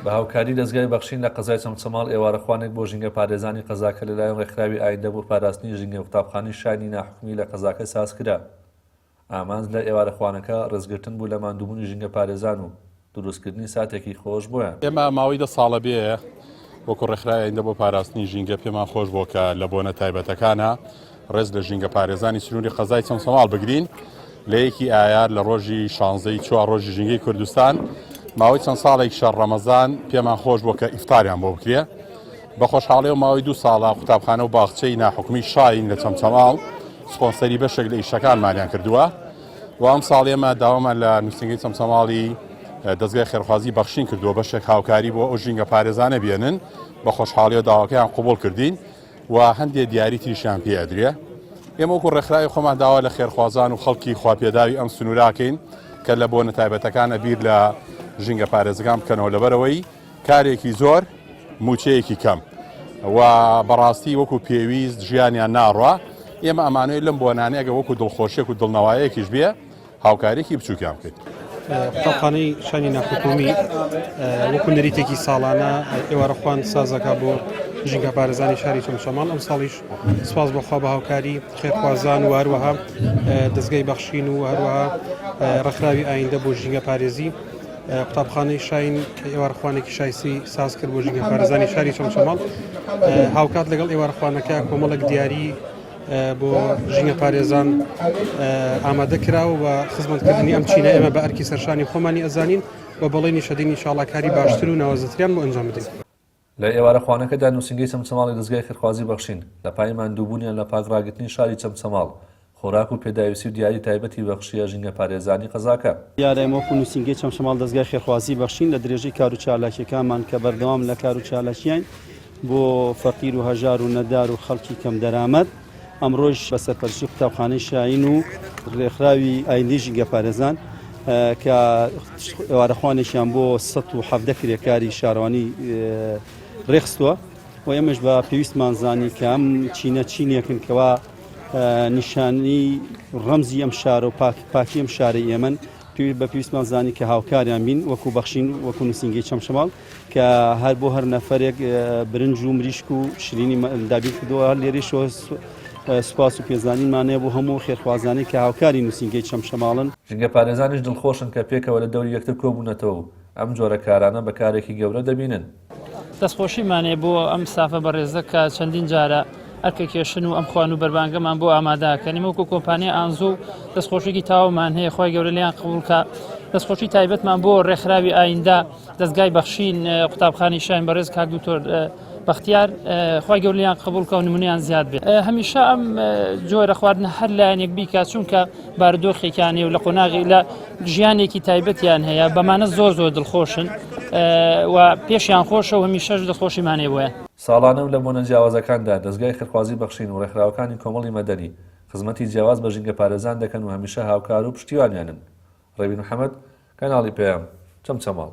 بە هاوکاری دەزگای بەخشین لە قەزای چەمچەماڵ ئێوارەخوانێک بۆ ژینگەپارێزانی قەزاکە لەلایەن ڕێکخراوی ئایندە بۆ پاراستنی ژینگە قوتابخانەی شاینی ناحکومی لە قەزاکە سازکرا. ئامانج لە ئێوارەخوانەکە ڕێزگرتن بوو لە ماندووبوونی ژینگەپارێزان و دروستکردنی ساتێکی خۆش بۆیان. ئێمە ماوەی دە ساڵە بێ وەکو ڕێکخراوی ئایندە بۆ پاراستنی ژینگە پێمان خۆش بووە کە لە بۆنە تایبەتەکانە ڕێز لە ژینگە پارێزانی سنووری قەزای چەمچەماڵ بگرین لە یەکی ئایار لە ڕۆژی شانزەی چوار ڕۆژی ژینگەی کوردستان ماوەی چەند ساڵێک شەڕ ڕەمەزان پێمان خۆش بووە کە ئیفتاریان بۆ بکرێ بە خۆشحاڵی و ماوەی دوو ساڵە قوتابخانە و باخچەی ناحکومی شاین لە چەمچەماڵ سپۆنسەری بەشێک لە ئیشەکانمانیان کردووە و ئەم ساڵ ئێمە داوامان لە نووسینگەی چەمچەماڵی دەزگای خێرخوازی بەخشین کردووە بەشێک هاوکاری بۆ ئەو ژینگە پارێزانە بێنن بە خۆشحاڵیەوە داواکەیان قبوڵ کردین و هەندێ دیاری تریشیان پێ ئەدرێ. ئێمە وەکو ڕێکخراوی خۆمان داوا لە خێرخوازان و خەڵکی خواپێداوی ئەم سنووراکەین کە لە بۆنە تایبەتەکانە بیر لە ژینگە پارێزەکان بکەنەوە لەبەرەوەی کارێکی زۆر موچەیەکی کەم و بەڕاستی وەکو پێویست ژیانیان ناڕوا ئێمە ئەمانەوێت لەم بۆنانەیەگە وەکو دڵخۆشیێک و دڵنەوایەکیش بێ هاوکاریەکی بچووکیان بکەیت. قوتابخانەی شانی ناحکومی وەکو نەریتێکی ساڵانە ئێوارەخوان سازەکە بۆ ژینگەپارێزانی شاری چەمچەماڵ ئەم ساڵیش سپاس بەخوا بە هاوکاری خێرخوازان و هەروەها دەستگای بەخشین و هەروەها ڕێکخراوی ئایندە بۆ ژینگەپارێزی قوتابخانەی شاین کە ئێوارەخوانێکی شایسی ساز کرد بۆ ژینگەپارێزانی شاری چەمچەماڵ هاوکات لەگەڵ ئێوارەخوانەکە کۆمەڵێک دیاری بۆ ژینگەپارێزان ئامادە کراوە و خزمەتکردنی ئەم چینە ئێمە بە ئەرکی سەرشانی خۆمانی ئەزانین و بەڵێنی شەدین ئینشاڵا کاری باشتر و ناوازەتریان بۆ ئەنجام بدەین. لە ئێوارەخوانەکەدا نووسینگەی چەمچەماڵی دەزگای خێرخوازی بەخشین، لە پای ماندووبوونیان لە پاک ڕاگرتنی شاری چەمچەماڵ، خۆراک و پێداویستی و دیاری تایبەتی بەخشییە ژینگەپارێزانی قەزاکە. دیارە ئێمە وەکو نووسینگەی چەمچەماڵ دەزگای خێرخوازی بەخشین لە درێژەی کاروچالاکیەکانمان کە بەردەوام لە کاروچالاکیین، بۆ فەقیر و هەژار و نەدار و خەڵکی کەمدەرامەت، ئەمڕۆیش بە سەرپەرشتی قوتابخانەی شاهین و ڕێکخراوی ئایندەی ژینگەپارێزان کە ئێوارەخوانێکیان بۆ 117 کرێکاری شارەوانی ڕێکخستووە و ئێمەش بە پێویستمان زانی کە ئەم چینە چینێکن کەوا نیشانی ڕەمزی ئەم شارە و پاکی ئەم شارەی ئێمەن بە پێویستمان زانی کە هاوکاریان بین وەکو بەخشین وەکو نووسینگەی چەمچەماڵ کە هەر بۆ هەر نەفەرێک برنج و مریشک و شیرینی دابین کردووە هەر لێرەیشەوە سوپاس و پێزانینمان هەیە بۆ هەموو خێرخوازانەی کە هاوکاری نووسینگەی چەمچەماڵن. ژینگەپارێزانیش دڵخۆشن کە پێکەوە لە دەوری یەکتر کۆبوونەتەوە و ئەم جۆرە کارانە بە کارێکی گەورە دەبینن. دەستخۆشیمان هەیە بۆ ئەم ستافە بەڕێزە کە چەندین جارە ئەرکە کێشن و ئەم خوان و بەربانگەمان بۆ ئامادە کەن ئێمە وەکو کۆمپانیا ئانزۆ و دەستخۆشیکی تەواومان هەیە خوای گەورە لێیان قبوڵ کا دەستخۆشی تایبەتمان بۆ ڕێکخراوی ئایندە دەستگای بەخشین قوتابخانی شاین بەڕێز کاک دکتۆر بەختیار خوای گەورە لێیان قبوڵ کە و نمونەیان زیاد بێت هەمیشە ئەم جۆرە خواردنە هەر لایەنێک بیکات چونکە بارودۆخێکیان هەیە و لە قۆناغی لە ژیانێکی تایبەتیان هەیە بەمانە زۆر زۆر دڵخۆشن و پێشیان خۆشە و هەمیشەش دڵخۆشیمان هەیە بۆیان. ساڵانە و لە بۆنە جیاوازەکاندا دەزگای خێرخوازی بەخشین و ڕێکخراوەکانی کۆمەڵی مەدەنی خزمەتی جیاواز بە ژینگەپارێزان دەکەن و هەمیشە هاوکار و پشتیوانیانن. ڕێبین محەمەد، کەناڵی پەیام، چەمچەماڵ.